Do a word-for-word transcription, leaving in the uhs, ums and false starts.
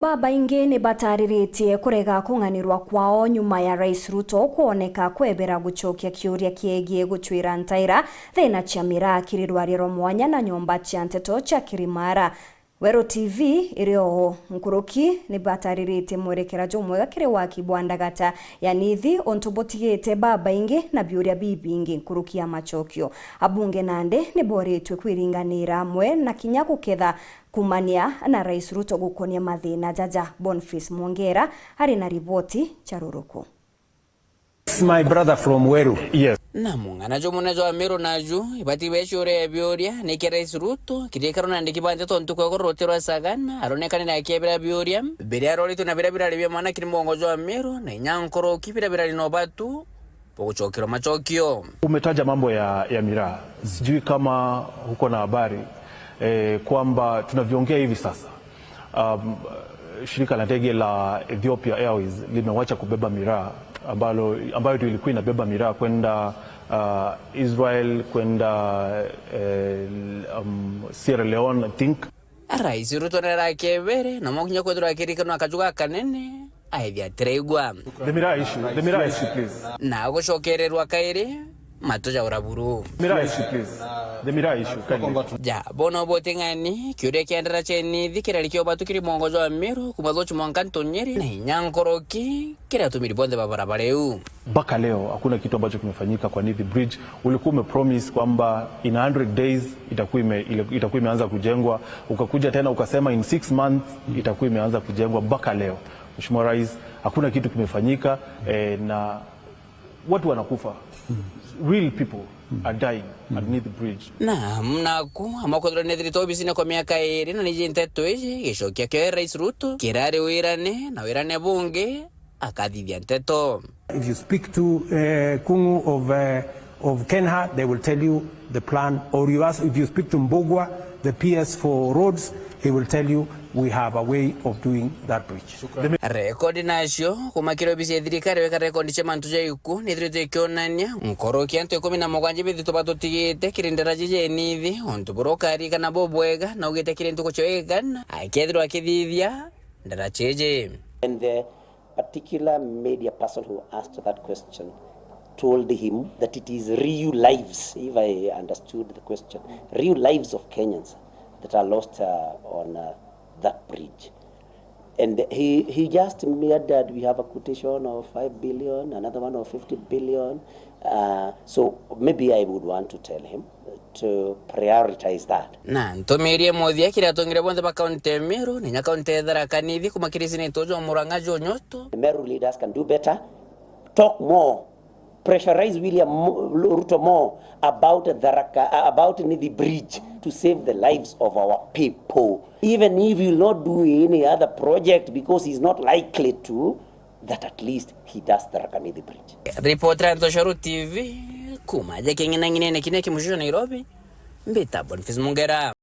Babaingi ni batariritie kurega kung'anirwa kwao nyuma ya Rais Ruto kwoneka kwebera gucokia kiuria kiegie gucwira ntaira thina cia miraa kiri rwaria rwa mwanya na nyomba cia nteto cia Kirimara. Weru T V iri oo nkuruki ni batariritie mwerekera jumwega kiri waki bwa ndagata ya Nithi, untu butigite babaingi na biuria bibingi nkuruki ya macokio. Abunge nandi ni boritwe kwiringanira amwe na kinya guketha kumania na Rais Ruto gukonia mathina jaja. Boniface Mwongera ari na riboti ja ruruku. It's my brother from Weru. Yes. Na mung'ana jumunene jwa Meru naju ibati beciuria biuria niki Rais Ruto kirikaro na andiki ba nteto ntuku ya igoro ruti rwa Sagana aronekanire akiebera biuria biria aroritwe na biria birari bia mwanaki ni mwongo jwa Meru na inya nkuruki biria birari na ubatu bwa gucokerwa macokio. Umetaja mambo ya, ya miraa. Sijui kama uko na habari, eh, kwamba tunavyoongea hivi sasa, um, shirika la ndege la Ethiopia Airways limewacha kubeba miraa ambalo, ambayo ndio ilikuwa inabeba miraa kwenda, uh, Israel, kwenda, eh, um, Sierra Leone, I think. Rais Ruto nere akebere na mwakinya kwethirwa akirikanwa akaju gakanene, aithia atiraigua. The miraa issue, the miraa issue, please. Na gucokererwa kairi, matu jaura buru. Miraa issue, please. The miraa issue, kindly. Ja, bono boting'ani, kiuria kia ndara cia Nithi kirari kio batu kiri mwongo jwa Meru, kuma Thuchu mwanka Ntunyiri, na inya nkoroki, kiratumiri bonthe ba barabara iu. Mpaka leo hakuna kitu ambacho kimefanyika kwa Nithi Bridge. Ulikuwa umepromise kwamba in a hundred days itakuwa ime-, ile, itakuwa imeanza kujengwa, ukakuja tena ukasema in six months itakuwa imeanza kujengwa. Mpaka leo, Mheshimiwa Rais, hakuna kitu kimefanyika, eh, na watu wanakufa. Real people are dying at Nithi Bridge. Na mnaku amakwethirwa nethirite obisine kwa miaka iri na niji nteto iji gicokia kio Rais Ruto kirari wirane na wirane bungi akathithia nteto. If you speak to, uh, Kung'u of, uh, of KeNHA, they will tell you the plan. Or you ask, if you speak to Mbugua, the P S for roads, he will tell you we have a way of doing that bridge. Rekondi nacio kuma kiri obisi ya thirikari weka rekondi cia mantu ja iku nithiritwe ikionania nkoroki antu ikumi na mugwanja bithitwe batutigite kiri ndara jiji enithi untu buria ukarikana bubwega na ugite kiri ntuku cio igana akethirwa akithithia ndara ciji. And the particular media person who asked that question told him that it is real lives, if I understood the question, real lives of Kenyans that are lost, uh, on, uh, that bridge. And he, he just made that we have a quotation of five billion, another one of fifty billion. Uh, so maybe I would want to tell him to prioritize that. Na ntumirie muthia kiria atongire bonthe ba kaunti ya Meru, na inya kaunti ya Tharaka Nithi, kuma kiri seneta uju wa Murang'a Joe Nyoto. Meru leaders can do better, talk more, pressurize William Mo-, Ruto more about Tharaka, uh, about Nithi Bridge to save the lives of our people. Even if he will not do any other project because he's not likely to, that at least he does Tharaka Nithi Bridge. Ripoti ya Ntoshoro T V, kuma aja king'inang'inene kiria kimucucu Nairobi, mbita Boniface Mungera.